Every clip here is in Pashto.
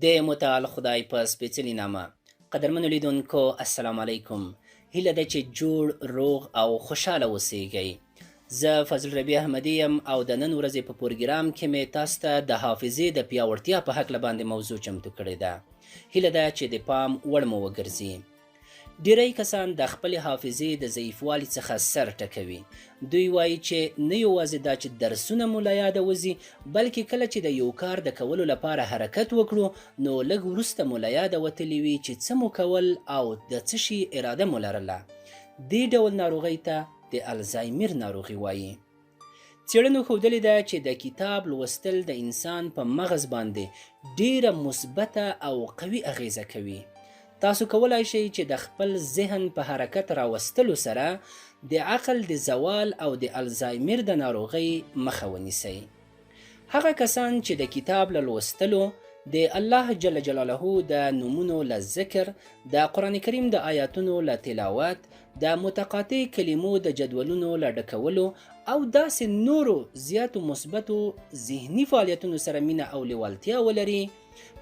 د متعال خدای په سپېڅلي نامه. قدرمنو لیدونکو السلام علیکم. هیله ده چې جوړ، روغ او خوشحاله اوسیږئ. زه فضل ربي احمدي یم او د نن ورځې په پروګرام کې مې تاسو ته د حافظې د پیاوړتیا په هکله باندې موضوع چمتو کړې ده. هیله ده چې د پام وړ مو وګرځي. ډیری کسان د خپلې حافظې د ضعیفوالي څخه سر ټکوي. دوی وایي چې نه یوازې دا چې درسونه مو له یاده وځي، بلکې کله چې د یو کار د کولو لپاره حرکت وکړو، نو لږ وروسته مو له یاده وتلي وي چې څه مو کول او د څه شي اراده مو لرله. دې ډول ناروغۍ ته د الزایمر ناروغي وایي. څېړنو ښودلې ده چې د کتاب لوستل د انسان په مغز باندې ډېره مثبته او قوي اغېزه کوي. تاسو کولای شئ چې د خپل ذهن په حرکت راوستلو سره د عقل د زوال او د الزایمر د ناروغۍ مخه ونیسئ. هغه کسان چې د کتاب له لوستلو، د الله جل جلاله د نومونو له ذکر، د قرآن کریم د آیاتونو له تلاوت، د متقاطع کلمو د جدولونو له ډکولو او داسې نورو زیاتو مثبتو ذهني فعالیتونو سره مینه او لیوالتیا ولري،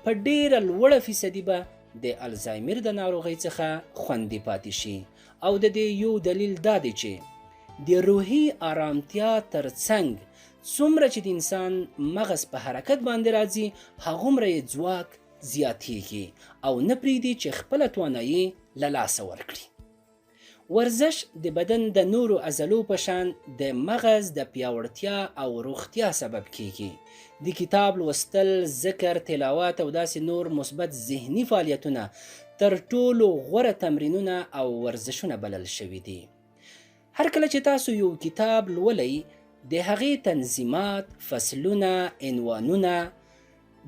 په ډیره لوړه فیصدي به د الزایمر د ناروغۍ څخه خوندي پاتې شي او د دې یو دلیل دا دی چې د روحي آرامتیا ترڅنګ څومره چې د انسان مغز په حرکت باندې راځي هغومره یې ځواک زیاتیږي او نه پریږدي چې خپله توانایي له لاسه ورکړي. ورزش د بدن د نورو عضلو په شان د مغز د پیاوړتیا او روغتیا سبب کیږي. د کتاب لوستل، ذکر، تلاوت او داسې نور مثبت ذهني فعالیتونه تر ټولو غوره تمرینونه او ورزشونه بلل شوي دي. هر کله چې تاسو یو کتاب لولئ، د هغې تنظیمات، فصلونه، عنوانونه،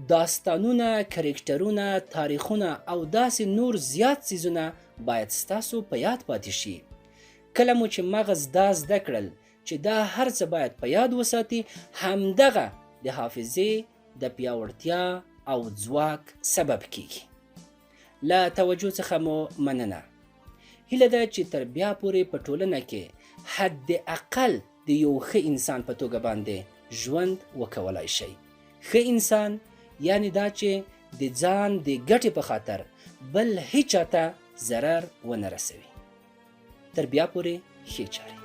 داستانونه، کرکټرونه، تاریخونه او داسې نور زیات څیزونه باید ستاسو په یاد پاتې شي. کله مو چې مغز دا زده کړل چې دا هر څه باید په یاد وساتي، همدغه د حافظې د پیاوړتیا او ځواک سبب کیږي. له توجه څخه مو مننه. هیله ده چې تر بیا پورې په ټولنه کې حد اقل د یو ښه انسان په توګه باندې ژوند وکولای شئ. ښه انسان یعنی دا چې د ځان د ګټې په خاطر بل هیچا ته ضرر ونه رسوي. تر بیا پورې ښې چارې.